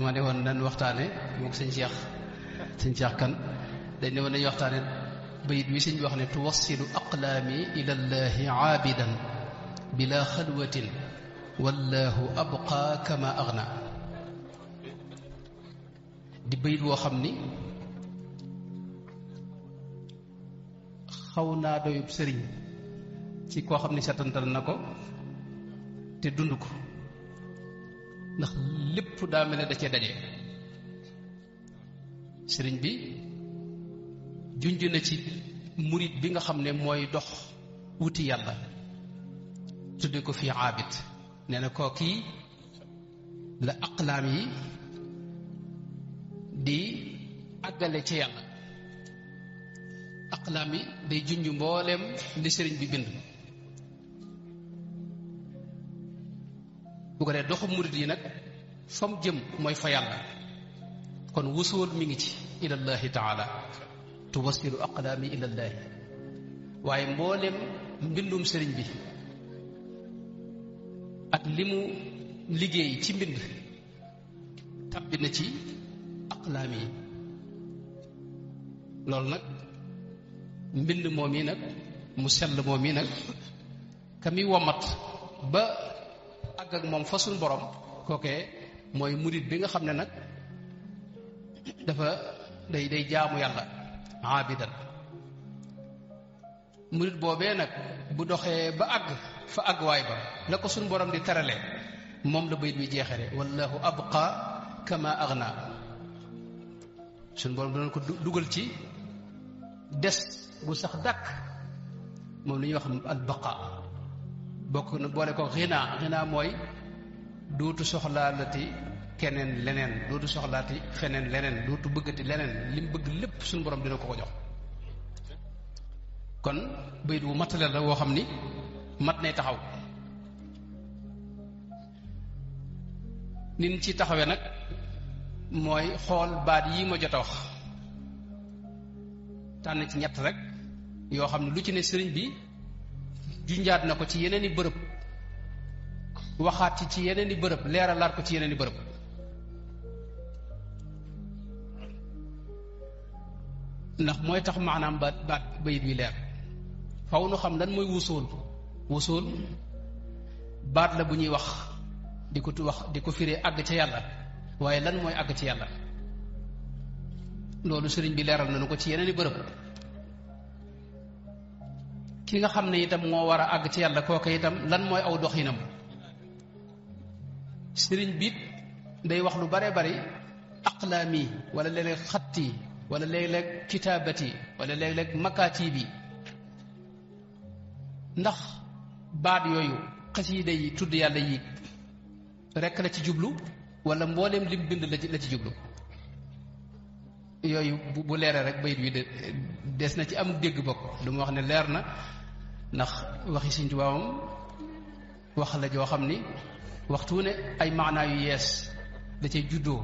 ma ne woon nan waxtaane moom sëñ Cheikh kan dañ ne woon nañu waxtaane bayit wi sëñ bi wax ne tuwassilu aqlaami ila llahi aabidan bila xalwatin wallahu abqa kama agna di bayit woo xam ni xaw naa doyub sëriñ ci koo xam ni setantal na ko te dund ko ndax lépp daa mel ne da cee daje sëriñ bi junj na ci murit bi nga xam ne mooy dox wuti yàlla tudde ko fii aabid nee na kookii la aqlaam yi di àggale ci yàlla aqlaam yi day junj mbooleem li sëriñ bi bind bu ko dee doxu murit yi nag fam jëm mooy fa yàlla kon wusuul mi ngi ci ilallahi taala tuwasilu aqlaami ilallahi waaye mboolem mbindum sëriñ bi ak li mu liggéey ci mbind tàbbi na ci aqlaam yi loolu nag mbind moom yi nag mu sell moom yi nag ka mi womat ba àgg ak moom fa suñ borom kookee mooy murit bi nga xam ne nag dafa day jaamu yàlla aabidan murit boobee nag bu doxee ba àgg fa àgg waay ba la ko suñ borom di terale moom la bayit bi jeexale wallahu abqa kama agna suñ borom danañ ko dugal ci des bu sax dàkk moom li ñuy wax al baqa bokk na boole ko xinaa mooy dootu soxlaalati keneen leneen dootu soxlaati feneen leneen dootu bëggati leneen li mu bëgg lépp suñu borom dina ko ko jox kon bayit bu matale la woo xam ni mat nay taxaw nin ci taxawee nag mooy xool baat yi ma jot a wax tànn ci ñett rek yoo xam ne lu ci ne sëriñ bi junjaat na ko ci yeneen i bërëb waxaat ci yeneen i bërëb leeralaat ko ci yeneen i bërëb ndax mooy tax maanaam baat bayit wi leer faw nu xam lan mooy wusuul baat la bu ñuy wax di ko firee àgg ca yàlla waaye lan mooy àgg ci yàlla loolu sëriñ bi leeral nañu ko ci yeneen i bërëb ki nga xam ne itam moo war a àgg ci yàlla kooku itam lan mooy aw doxinam sëriñ bi day wax lu bare bari aqlaami wala léeg-léeg xatti wala léeg-léeg kitaabati wala léeg-léeg makaatibi ndax baat yooyu xasiida yi tudd yàlla yi rekk la ci jublu wala mbooleem lim bind la ci jublu yooyu bu leeree rek bayit wi des na ci am dégg bokk du ma wax ne leer na ndax waxi Sëriñ Tuubaa moom wax la joo xam ni waxtu ne ay maanaa yu yees da cay juddoo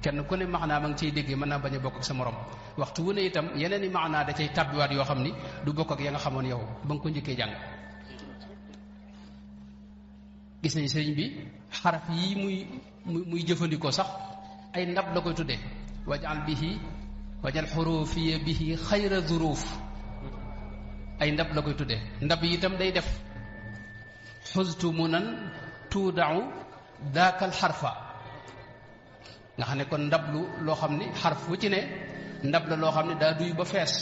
kenn ku ne maanaa ma ngi ciy déggee mën naa bañ a bokk ak sa morom waxtu wu ne itam yeneen i maanaa da cay tàbbiwaat yoo xam ni du bokk ak ya nga xamoon yow ba nga ko njëkkee jàng gis nañ sëriñ bi xaraf yi muy jëfandikoo sax ay ndab la koy tuddee wajal xurufiya bihi xayra zuruuf ay ndab la koy tuddee ndab yi itam day def xustu munan tuudau daakal xarfa nga xam ne kon ndab loo xam ni xarf wu ci ne ndab la loo xam ne daa duy ba fees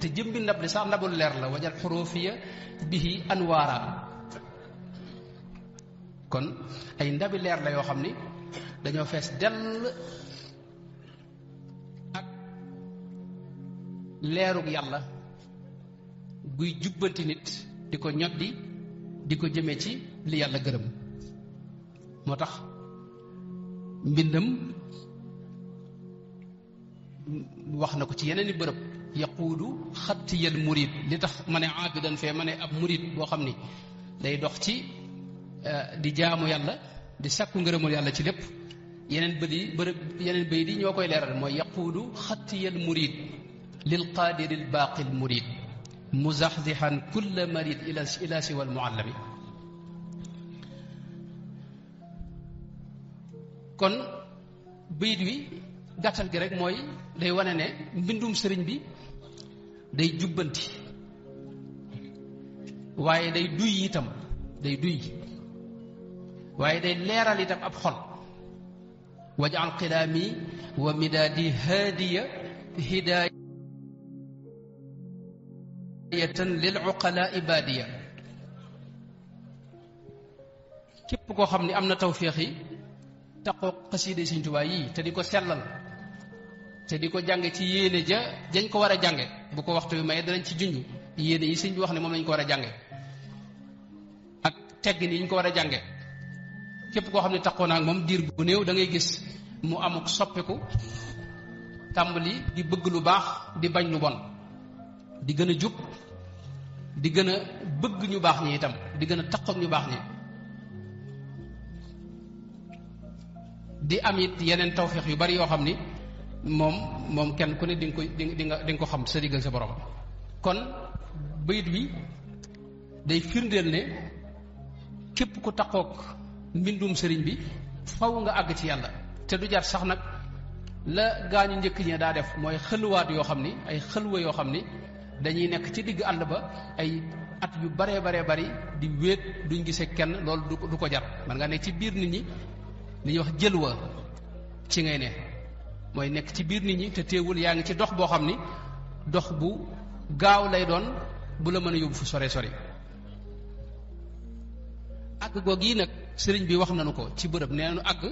te jëmbi ndab li sax ndabul leer la wajal xurufiya bihi anwaara kon ay ndabi leer la yoo xam ni dañoo fees dell ak leerug yàlla guy jubbanti nit di ko ñoddi di ko jëme ci li yàlla gërëm moo tax mbindam wax na ko ci yeneen i bërëb yaquudu xattiyal murid li tax ma ne aabidan fee ma ne ab murid boo xam ni day dox ci di jaamu yàlla di sàkku ngërëmul yàlla ci lépp yeneen bëy di ñoo koy leeral mooy yaquudu xattiyal murid lil qaadiril baaqil murid muzaxzixan kulla marid ila siwal muallami kon bayit wi gàttal gi rek mooy day wane ne mbindum sëriñ bi day jubbanti waaye day duy itam day duy waaye day leeral itam ab xol waj'al qilaami wa midaadi haadiya hidaayatan lil uqalaa baadiya képp koo xam ne am na tawféex yi taqoo xasiide Sëriñ Tuubaa yii te di ko sellal te di ko jànge ci yéene jañ ko war a jànge bu ko waxtu bi maye danañ ci junj yéene yi sëñ bi wax ne moom lañ ko war a jànge ak teggin yi ñu ko war a jànge képp koo xam ne taqoo naa ak moom diir bu néew da ngay gis mu amuk soppiku tàmbali di bëgg lu baax di bañ lu bon di gën a jub di gën a bëgg ñu baax ñi itam di gën a taqoo ak ñu baax ñi di am it yeneen tawféex yu bari yoo xam ni moom kenn ku ne di nga ko xam sa digg ak sa borom. kon bayit wi day firndeel ne képp ku taqook mbindum sëriñ bi faw nga àgg ci yàlla te du jar sax nag la gaañu njëkk ñi daa def mooy xëluwaat yoo xam ni ay xëlwa yoo xam ni dañuy nekk ci digg àll ba ay at yu baree bari di wéet duñ gisee kenn loolu du ko jar man nga nekk ci biir nit ñi li ñuy wax jëlwa ci ngay ne mooy nekk ci biir nit ñi te teewul yaa ngi ci dox boo xam ni dox bu gaaw lay doon bu la mën a yóbbu fu sore sori àgg goog yi nag sëriñ bi wax nañu ko ci bërëb nee nañu àgg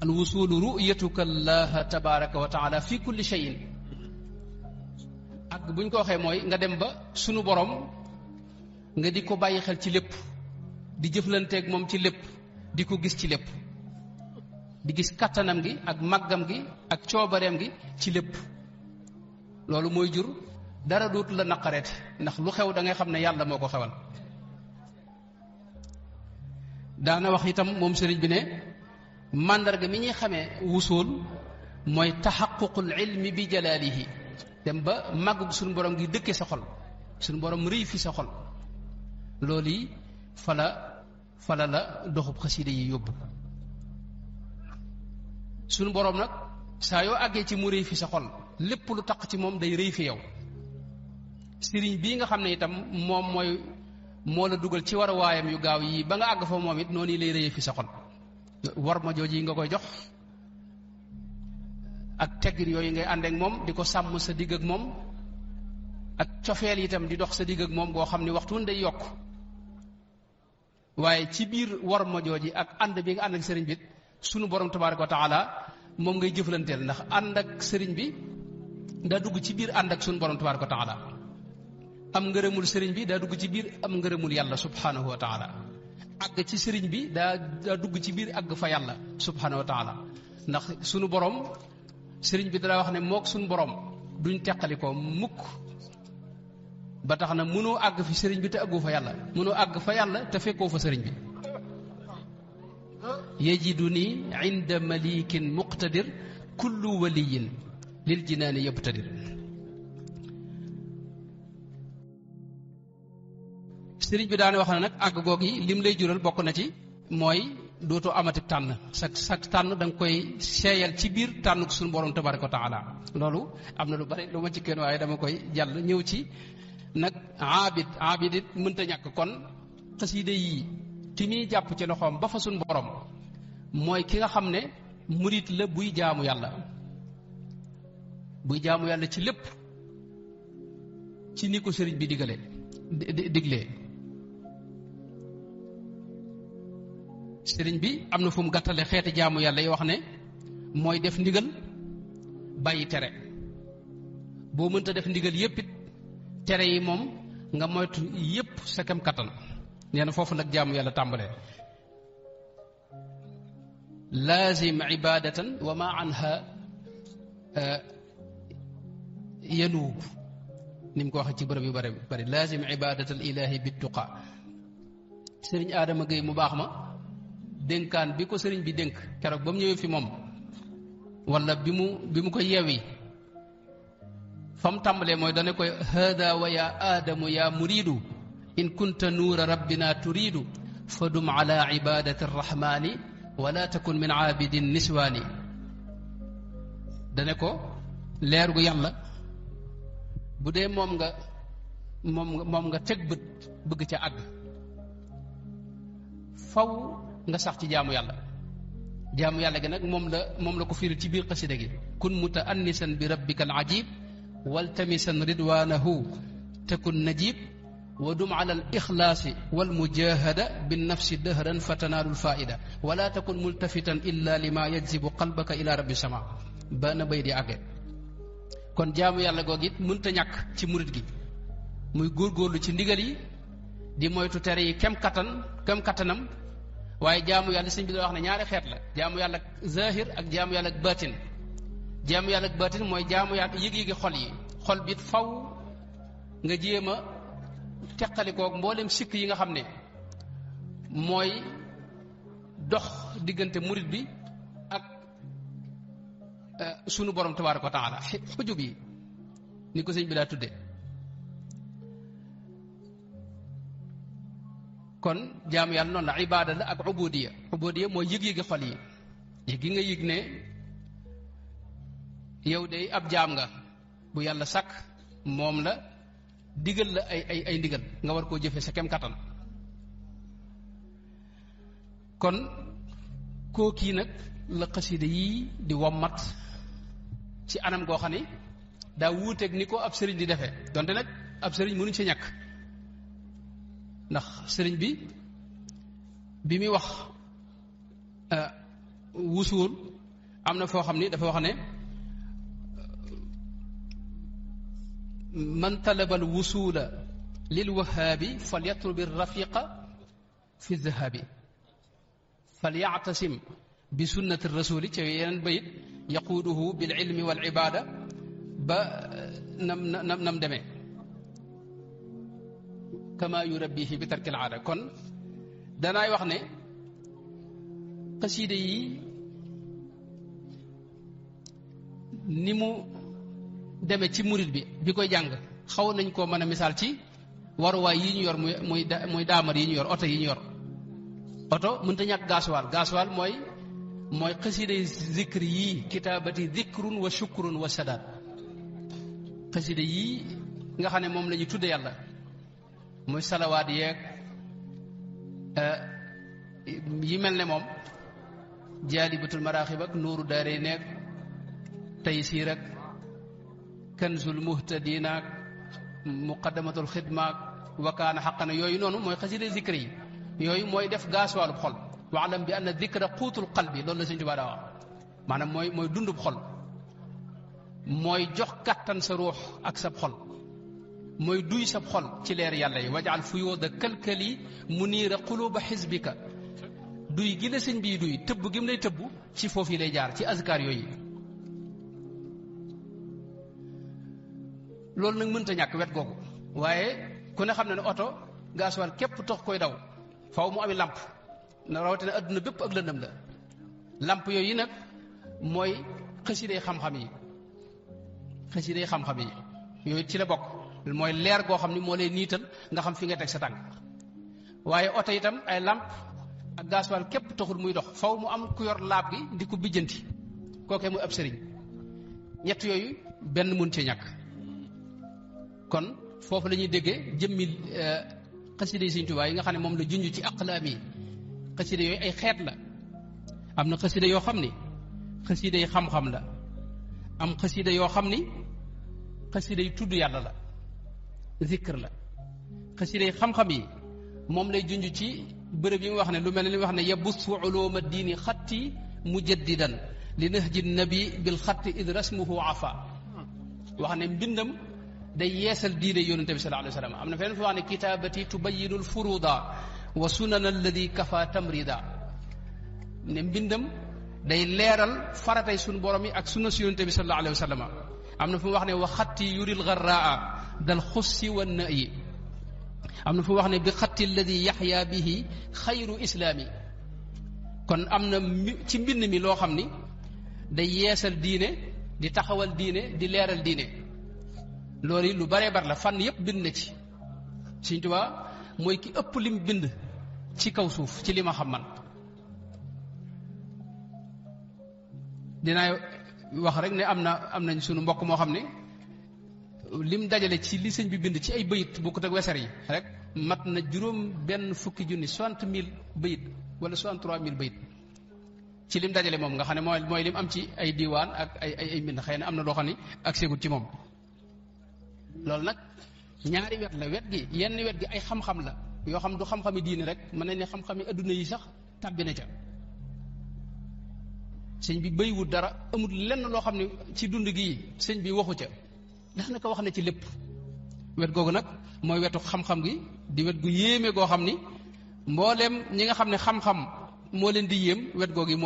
al wusulu ru'yatuka allaha tabaraka wa taala fi kulli shay'in àgg buñ ko waxee mooy nga dem ba sunu borom nga di ko bàyyi xel ci lépp di jëflanteeg moom ci lépp di ko gis ci lépp di gis kattanam gi ak màggam gi ak coobareem gi ci lépp loolu mooy jur dara dootu la naqareet ndax lu xew da ngay xam ne yàlla moo ko xewal daana wax itam moom sëriñ bi ne màndarga mi ñuy xamee wusool mooy taxaququl ilmi bi jalaalihi dem ba màggug suñu borom gi dëkke sa xol suñu borom rëy fi sa xol loolu yi fala la doxub xasida yi yóbbu suñu borom nag saa yoo àggee ci mu rëy fi sa xol lépp lu taq ci moom day rëy fi yow sëriñ bii nga xam ne itam moom moo la dugal ci war a waayam yu gaaw yi ba nga àgg fa moom it noonu lay rëyee fi sa xol war ma jooju yi nga koy jox ak teggin yooyu ngay ànd ak moom di ko sàmm sa digg ak moom ak cofeel itam di dox sa digg ak moom goo xam ne waxtu day yokk waaye ci biir war ma jooji ak ànd bi nga ànd ak sëriñ bi sunu borom tabaaraka wa taala moom ngay jëflanteel ndax ànd ak sëriñ bi daa dugg ci biir ànd ak sunu borom tabaaraka wa taala am ngërëmul sëriñ bi daa dugg ci biir am ngërëmul yàlla subhanahu wa taala àgg ci sëriñ bi daa dugg ci biir àgg fa yàlla subhanahu wa taala ndax sunu borom sëriñ bi dara wax ne mook sunu borom duñ teqali ko mukk ba tax na mënoo àgg fi sëriñ bi te àggu fa yàlla mënoo àgg fa yàlla te fekkoo fa sëriñ bi yajiduni inda malikin muqtadir kullu waliyin lil jinaani yabtadir sëriñ bi daane wax na nag àgg goog yi lim lay jural bokk na ci mooy dootoo amati tànn sa tànn da nga koy seeyal ci biir tànn ko suñu borom tabaraka wa taala loolu am na lu bari lu ma ci kenn waaye dama koy jàll ñëw ci nag aabid it mënta ñàkk kon xasida yii ki muy jàpp ci loxoom ba fa suñu borom mooy ki nga xam ne murit la buy jaamu yàlla ci lépp ci ni ko sëriñ bi diglee sëriñ bi am na fu mu gàttale xeeti jaamu yàlla yi wax ne mooy def ndigal bàyyi tere boo mënta def ndigal yépp it tere yi moom nga moytu yépp sa kem kattan nee na foofu nag jaamu yàlla tàmbalee laazim ibadatan wa ma anha yanuub ni mu ko waxee ci bërëb yu bari laazim ibadatal ilahi bittuqa sëriñ Adama Gueye mu baax ma dénkaan bi ko sëriñ bi dénk keroog ba mu ñëwee fi moom wala bi mu ko yeewi fa mu tàmbalee mooy dana koy hada wa ya aadamu ya muridu in kunta nuura rabbina turidu fadum ala ibadati arrahmani wala takun min aabidin niswaani dane ko leer gu yàlla bu dee moom nga teg bët bëgg ca àgg faw nga sax ci jaamu yàlla gi nag moom la ko firi ci biir xasida gi kun mutaannisan bi rabbika al ajib waltamisan ridwanahu takun najib wa dum ala al ixlaasi wal mujahada bin nafsi dëhran fa tanaalu lfaida wala takun multafitan illa lima yajzibu qalbaka ila rabbi sama ba na bay di àgge kon jaamu yàlla googu it mënta ñàkk ci murit gi muy góorgóorlu ci ndigal yi di moytu tere yi kem kattanam waaye jaamu yàlla sëñ bi da wax ne ñaari xeet la jaamu yàlla ak zahir ak jaamu yàlla ak batin jaamu yàlla ak batin mooy jaamu yàlla yëg-yëgi xol yi xol bi faw nga jéem a teqalikoog mboolem sikk yi nga xam ne mooy dox diggante murit bi ak sunu borom tabaaraka wa taala xujub yi ni ko sëñ bi daa tudde kon jaamu yàlla noonu la ibaada la ak ubudiya mooy yëg-yëgi xol yi yëg gi nga yëg ne yow de ab jaam nga bu yàlla sàkk moom la digal la ay ndigal nga war koo jëfe sa kem kattan kon koo kii nag la xasida yii di wommat ci anam goo xam ne daa wuuteeg ni ko ab sëriñ di defee donte nag ab sëriñ mënuñ ci ñàkk ndax sëriñ bi muy wax wusuul am na foo xam ni dafa wax ne man talaba al wusula lil wahaabi fal yatlubi rafiqa fi dhahabi fal yactasim bi sunnati rasuli ci yeneen bayit yaquuduhu bil ilmi wal ibada ba nam demee kama yurabbihi bi tarkil aada kon danaay wax ne xasiide yi ni mu demee ci murit bi koy jàng xaw nañ koo mën a misaal ci waruwaay yi ñu yor muy daamar yi ñu yor oto yi ñu yor oto mënta ñàkk gaasuwaal mooy xasiide zikr yii kitaabati zikrun wa shukrun wa sadaat xasiide yii nga xam ne moom la ñu tudde yàlla muy salawaat yeeg yi mel ne moom jaalibatul maraaxib ak nuuru daare nekk taysiir ak kanzul muhtadina ak muqaddamatul xidmaak wakaana xaqana yooyu noonu mooy xasida zikr yi yooyu mooy def gaasuwaalub xol waalam bi anna dikra xuutul qalbi loolu la Sëñ Tuubaa daa wax maanaam mooy dundub xol mooy jox kattan sa ruux ak sab xol mooy duy sab xol ci leer yàlla yi wajaal fuyooda kalkali muniira quluba xisbika duy gi la sëñ bii duy tëbb gi mu lay tëbb ci foofu yi lay jaar ci azkar yooyu loolu nag mënta ñàkk wet googu waaye ku ne xam ne ne oto gaasuwaal képp tax koy daw faw mu ami làmp na rawatina adduna bépp ak lëndëm la làmp yooyu nag mooy xasiday xam-xam yi yooyu ci la bokk mooy leer goo xam ni moo lay niital nga xam fi nga teg sa tànk waaye oto itam ay làmp ak gaasuwaal képp taxul muy dox faw mu am ku yor laab gi di ko bijjanti kookee muy ab sëriñ ñett yooyu benn mun cee ñàkk kon foofu la ñuy déggee jëmmi xasida yi Sëñ Tuubaa yi nga xam ne moom la junj ci aqlaam yi xasida yooyu ay xeet la am na xasida yoo xam ni xasida yi xam-xam la am xasida yoo xam ni xasida yi tudd yàlla la zikr la xasida yi xam-xam yi moom lay junj ci bërëb yi mu wax ne lu mel ne li mu wax ne yabussu uluma diini xatti mujaddidan li nahji nabi bil xatti id rasmuhu afa wax ne mbindam day yeesal diine yonente bi sallallahu alayhi wa sallam am na feneen fi wax ne kitaabati tubayinu lfuruda wa sunan alladi kafa tamrida ne mbindam day leeral faratay suñu borom yi ak sunna si yonente bi sallallahu alayhi wa sallam am na fu mu wax ne wa xatti yuril garraa dal xussi wa nayi am na fu mu wax ne bi xatti alladi yaxya bihi xayru islaami kon am na ci mbind mi loo xam ni day yeesal diine di taxawal diine di leeral diine loolu yi lu baree bar la fànn yépp bind na ci Sëñ Tuubaa mooy ki ëpp lim bind ci kaw suuf ci li ma xam man dinaa wax rek ne am nañ sunu mbokk moo xam ne lim dajale ci li sëñ bi bind ci ay bayit bokkut ak weser yi rek mat na juróom benn fukki junni 60 000 bayit wala 63 000 bayit ci lim dajale moom nga xam ne mooy lim am ci ay diiwaan ak ay mbind xëy na am na loo xam ne ak seegul ci moom loolu nag ñaari wet la wet gi yenn wet gi ay xam-xam la yoo xam du xam-xami diine rek mën nañ ne xam-xami adduna yi sax tàbbi na ca sëñ bi béywut dara amul lenn loo xam ne ci dund gii sëñ bi waxu ca ndax naka wax na ci lépp wet googu nag mooy wetu xam-xam gi di wet gu yéeme goo xam ni mbooleem ñi nga xam ne xam-xam moo leen di yéem wet googu yi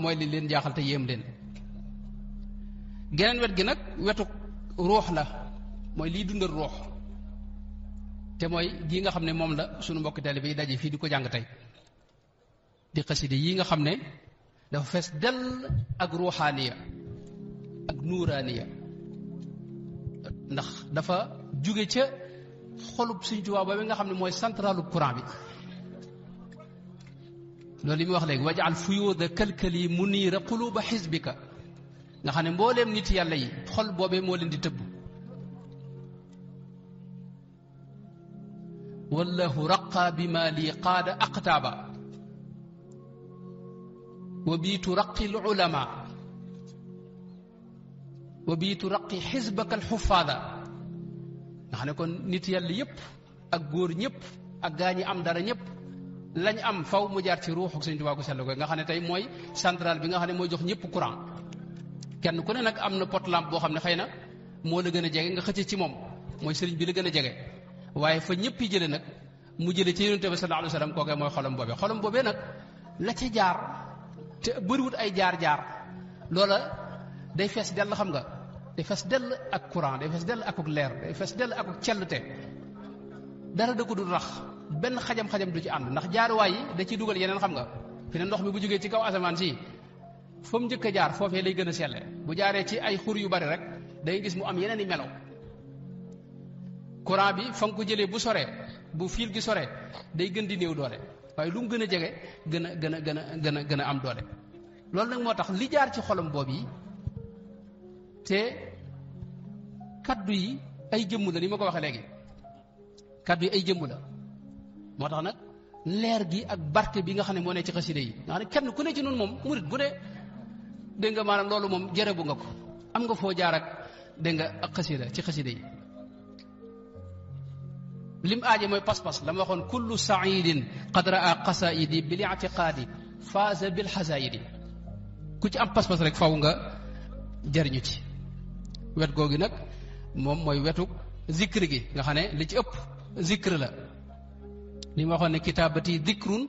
mooy li leen jaaxal te yéem leen geneen wet gi nag wetu ruux la mooy liy dundal ruux te mooy gi nga xam ne moom la sunu mbokki taalibe yi daje fii di ko jàng tey di xaside yi nga xam ne dafa fees dell ak ruuxaaniya ak nuuraaniya ndax dafa jóge ca xolub Sëñ Tuubaa ba nga xam ne mooy centralu courant bi loolu li muy wax léegi wajaal fuyuuda kalkali muniira quluba xisbika nga xam ne mbooleem nit yàlla yi xol boobee moo leen di tëbb wallahu raqa bima lii qaada aqtaaba wa biitu raqi lulama wa biitu raqi xisbaka alxufaada nga xam ne kon nit yàlla yépp ak góor ñëpp ak gaa ñi am dara ñëpp lañ am faw mu jaar ci ruuxu Sëñ Tuubaa ko sell ko nga xam ne tey mooy central bi nga xam ne mooy jox ñëpp courant kenn ku ne nag am na pot lampe boo xam ne xëy na moo la gën a jege nga xëcc ci moom mooy sëriñ bi la gën a jege waaye fa ñëpp yi jële nag mu jële ci Yonent bi sallallahu alayhi wa sallam kookee mooy xolam boobee nag la ca jaar te bëriwut ay jaar-jaar loola day fees dell xam nga day fees dell ak courant day fees dell ak leer day fees dell ak cellte dara da ko dul rax benn xajam-xajam du ci ànd ndax jaaruwaay yi da ciy dugal yeneen xam nga fi ne ndox mi bu jógee ci kaw asamaan si fa mu njëkk a jaar foofee lay gën a selle bu jaaree ci ay xur yu bari rek day gis mu am yeneen i melaw courant bi fa nga ko jëlee bu soree bu fiil gi soree day gën di néew doole waaye lu mu gën a jege gën a am doole loolu nag moo tax li jaar ci xolam boobu yi te kaddu yi ay jëmm la ni ma ko waxee léegi kaddu yi ay jëmm la moo tax nag leer gi ak barke bi nga xam ne moo ne ci xaside yi nga xam ne kenn ku ne ci noonu moom murit bu ne dégg nga maanaam loolu moom jërëbu nga ko am nga foo jaar ak dégg nga ak xasida ci xaside yi lim aaje mooy pas-pas la ma waxoon kullu saidin qad raa qasaidi bil i'tiqaadi faaza bil xasaayidi ku ci am pas-pas rek faw nga jariñu ci wet googu nag moom mooy wetu zikr gi nga xam ne li ci ëpp zikr la li ma waxoon ne kitaabati dikrun